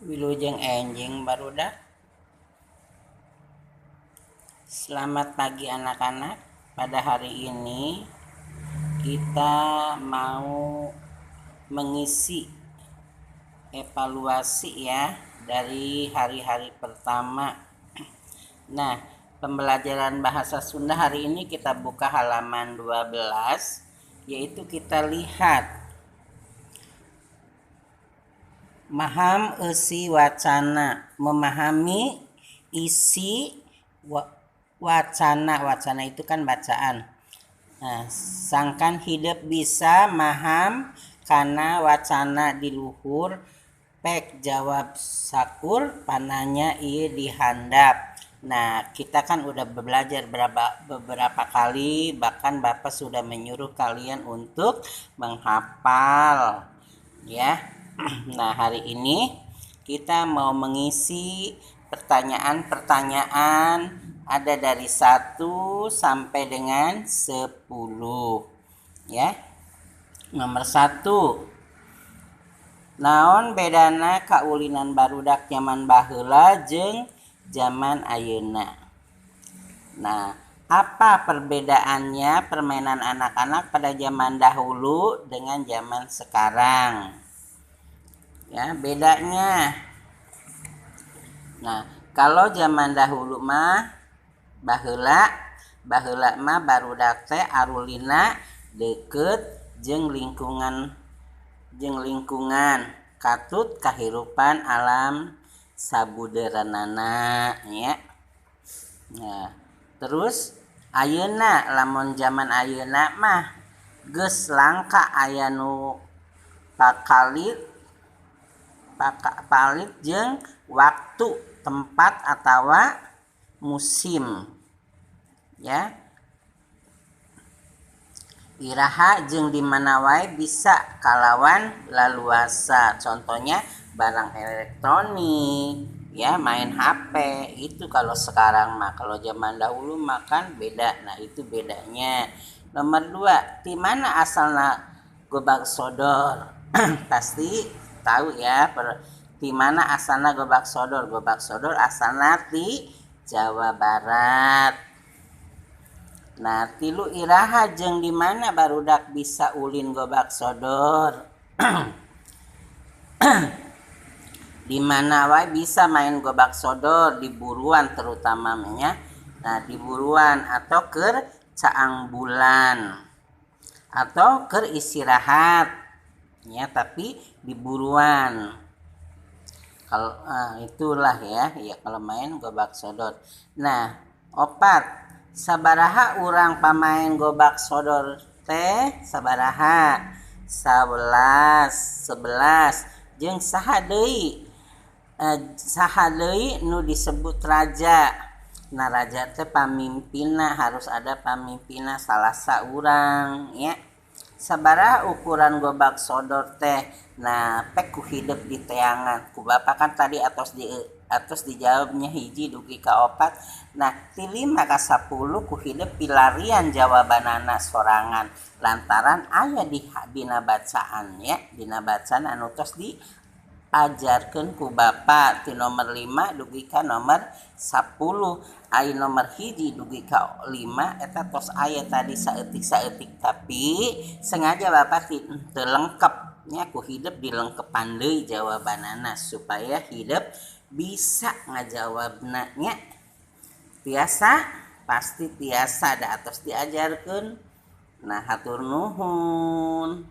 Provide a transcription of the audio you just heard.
Wilujeng enjing barudak. Selamat pagi anak-anak. Pada hari ini kita mau mengisi evaluasi ya dari hari-hari pertama. Nah, pembelajaran bahasa Sunda hari ini kita buka halaman 12, yaitu kita lihat maham eusi wacana, memahami isi wacana. Wacana itu kan bacaan. Nah, sangkan hidup bisa maham karena wacana di luhur pek jawab sakur pananya ieu dihandap. Nah, kita kan udah belajar beberapa kali, bahkan Bapak sudah menyuruh kalian untuk menghafal ya. Nah, hari ini kita mau mengisi pertanyaan-pertanyaan ada dari 1 sampai dengan 10 ya. Nomor 1. Naon bedana kaulinan barudak zaman baheula jeung zaman ayeuna? Nah, apa perbedaannya permainan anak-anak pada zaman dahulu dengan zaman sekarang? Ya, bedanya. Nah, kalau zaman dahulu mah baheula mah barudak teh arulina deukeut jeung lingkungan katut kahirupan alam sabuderanana ya. Nah, terus ayeuna lamun zaman ayeuna mah geus langka aya nu pakalit palit jeung waktu, tempat atawa musim ya. Iraha jeung di mana wae bisa kalawan laluasa. Contohnya barang elektronik ya, main HP itu kalau sekarang mah. Kalau zaman dahulu mah kan beda. Nah, itu bedanya. Nomor 2, di mana asalna gobak sodor? Pasti tahu ya, di mana asalna gobak sodor? Gobak sodor asalna di Jawa Barat. Nah, tilu iraha jeung di mana barudak bisa ulin gobak sodor? Di mana wae bisa main gobak sodor, di buruan terutama nya. Nah, di buruan atau keur caang bulan atau keur istirahat ya, tapi di buruan. Kalau itulah ya, ya kalau main gobak sodor. Nah, 4, sabaraha urang pamain gobak sodor teh? Sabaraha? 11 jeung saha deui? Saha deui nu disebut raja? Nah, raja teh pamimpinna, harus ada pamimpinna salah saurang ya. Sabaraha ukuran gobak sodor teh? Nah, pek ku hidep di teangan. Ku bapak kan tadi atos dijawabnya 1 dugi ka 4. Nah, ti 5 ka 10 ku hidep pilarian jawabanana sorangan. Lantaran aya di dina bacaan ya, dina bacaan anu tos diajarkeun ku bapak ti nomor 5 dugi ka nomor 10. Ai nomor 1 dugi ka 5 eta tos aya tadi saeutik-saeutik, tapi sengaja bapak teu lengkap nya, ku hidep dilengkepan deui jawabanana supaya hidep bisa ngajawabna nya. Tiasa, pasti tiasa da atos diajarkeun. Nah, hatur nuhun.